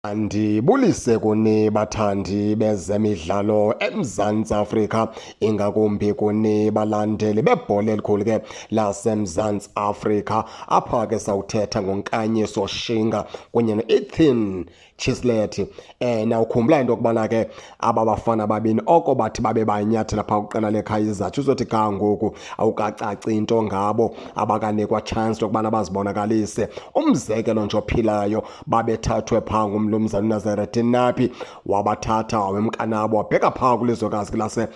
Andibulise kuni bathandi bezemidlalo eMzantsi Afrika, ingakumbi kuni balandeli bebhola elikhulu ke laseMzantsi Afrika. Apha ke sawuthetha ngoNkanyiso Shinga kunye no-Ethan Chislett. Nawukhumbula into yokubana ke aba bafana babini oko bathi babe banyathela phaa kwiqela leKaizer Chiefs, uzothi ga ngoku awukacaci into ngabo, abakanikwa chance yokubana bazibonakalise. Umzekelo nje ophilayo, babethathwe phaa ngumlumzana uNazarethin Nabi, wabathatha wemka nabo wabheka phaa kwilizwekazi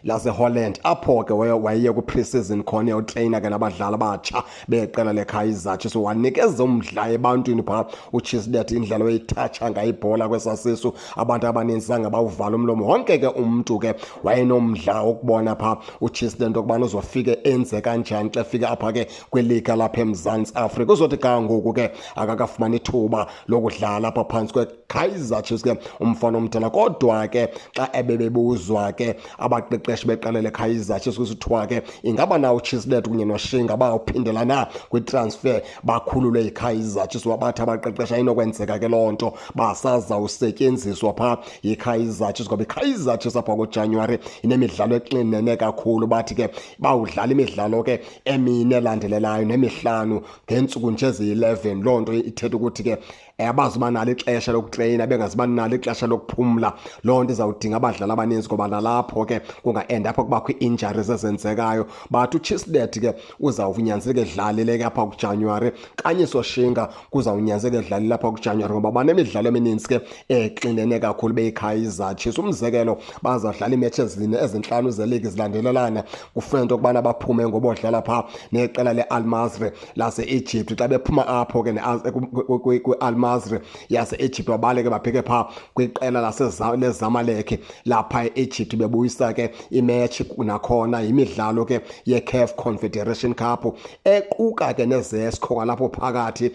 laseHolland, apho ke wayeye kwi-pre-season khona eyotreyina ke nabadlali abatsha beqela leKaizer Chiefs. Wanikeza umdla ebantwini phaa uChislett, indlela wayithatsha ngayo ibhola kwesasisu, abantu abaninzi zange bawuvala umlomo. Wonke ke umntu ke wayenomdla wokubona phaa uChislett into yokubana uzofike enze kanjani xa efika apha ke kwiliga lapha eMzantsi Afrika. Uzothi ga ngoku ke akakafumani ithuba lokudlala apha phantsi kwe-Kaizer Chiefs ke umfana omdala, kodwa ke xa ebebebuzwa ke abaqeqeshi beqela leKaizer Chiefs kusithiwa ke ingaba na uChislett kunye noShinga bawuphindela na kwi-transfer bakhululwe yiKaizer Chiefs, wabathi abaqeqeshi ayinokwenzeka ke loo nto, basazawusetyenziswa phaa yiKaizer Chiefs ngoba iKaizer Chiefs apha ngoJanuwari inemidlalo exinene kakhulu. Bathi ke bawudlala imidlalo ke emine elandelelayo nemihlanu ngeentsuku nje eziyi-11. Loo nto ithetha ukuthi ke abazuba nalo ixesha lokutreyina, bengazuba nalo ixesha lokuphumla. Loo nto izawudinga abadlali abaninzi ngoba nalapho ke kunga-end apho kubakho ii-injuries ezenzekayo. Bathi uChislett ke uzawunyanzeleka edlalile ke apha kuJanuwari, Nkanyiso Shinga kuzawunyanzeleka edlalile apha kuJanuwari ngoba banemidlalo emininzi ke exinene kakhulu beyiKaizer Chiefs. Umzekelo, bazawudlala iimetshi ezine ezintlanu zeligi zilandelelana, kufuneka into yokubana baphume ngobodlala phaa neqela le-Al Masry lase-Egypt. Xa bephuma apho ke kwi-Al Masry yase-Egypt, babaleke babheke phaa kwiqela leZamalek lapha e-Egypt, bebuyisa ke imetshi nakhona yimidlalo ke ye-CAF Confederation Cup equka ke neZesco kwalapho phakathi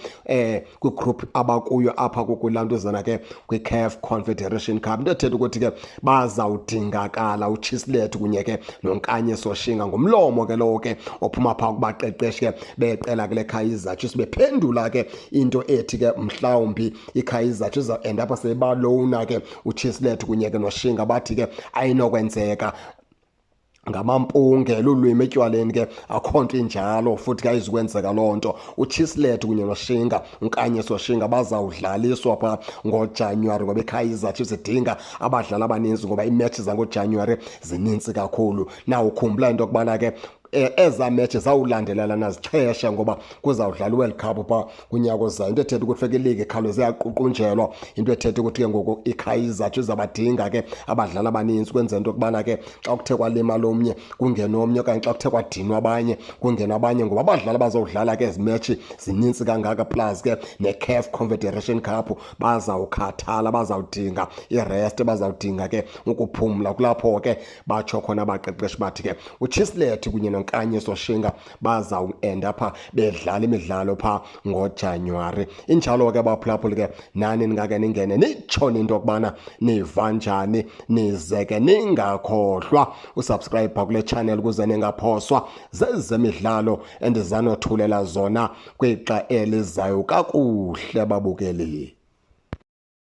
kwigroup abakuyo apha kukulantuzana ke kwi-CAF Confederation Cup. Into ethetha ukuthi ke bazawudingakala uChislett kunye ke noNkanyiso Shinga, ngumlomo ke lowo ke ophuma phaa kubaqeqeshi ke beqela kule Kaizer Chiefs, bephendula ke into ethi ke mhlawumbi iKaizer Chiefs end apha sebalowuna ke uChislett kunye ke noShinga. Bathi ke ayinokwenzeka, ngamampunge, lulwimi etywaleni ke, akho nto injalo futhi ke ayizukwenzeka loo nto. uChislett kunye noShinga, uNkanyiso Shinga, bazawudlaliswa phaa ngoJanuwari ngoba iKaizer Chiefs idinga abadlali abaninzi ngoba iimetshi zangoJanuwari zinintsi kakhulu. Na ukhumbula into yokubana ke ezaa metshi zawulandelelana zixhesha ngoba kuzawudlala iWorld Cup phaa kunyaka ozayo, into ethetha ukuthi feke iligi ikhawuleze yaququnjelwa, into ethetha ukuthi ke ngoku iKaizer Chiefs zabadinga ke abadlali abaninzi kwenzela into yokubana ke xa kuthe kwalimala omnye kungene omnye, okanye xa kuthe kwadinwa abanye kungene abanye, ngoba abadlali abazowudlala ke ezi metshi zinintsi kangaka plus ke ne-CAF Confederation Cup bazawukhathala, bazawudinga irest, bazawudinga ke ukuphumla. Kulapho ke batsho khona abaqeqeshi bathi ke uChislett kunye noNkanyiso Shinga bazawuenda apha bedlala imidlalo phaa ngoJanuwari. Injalo ke baphulaphuli ke, nani ningake ningene nitsho into yokubana niva njani, nize ke ningakhohlwa usubscribe kule channel ukuze ningaphoswa zezemidlalo endizanothulela zona kwixa elizayo. Kakuhle babukeli.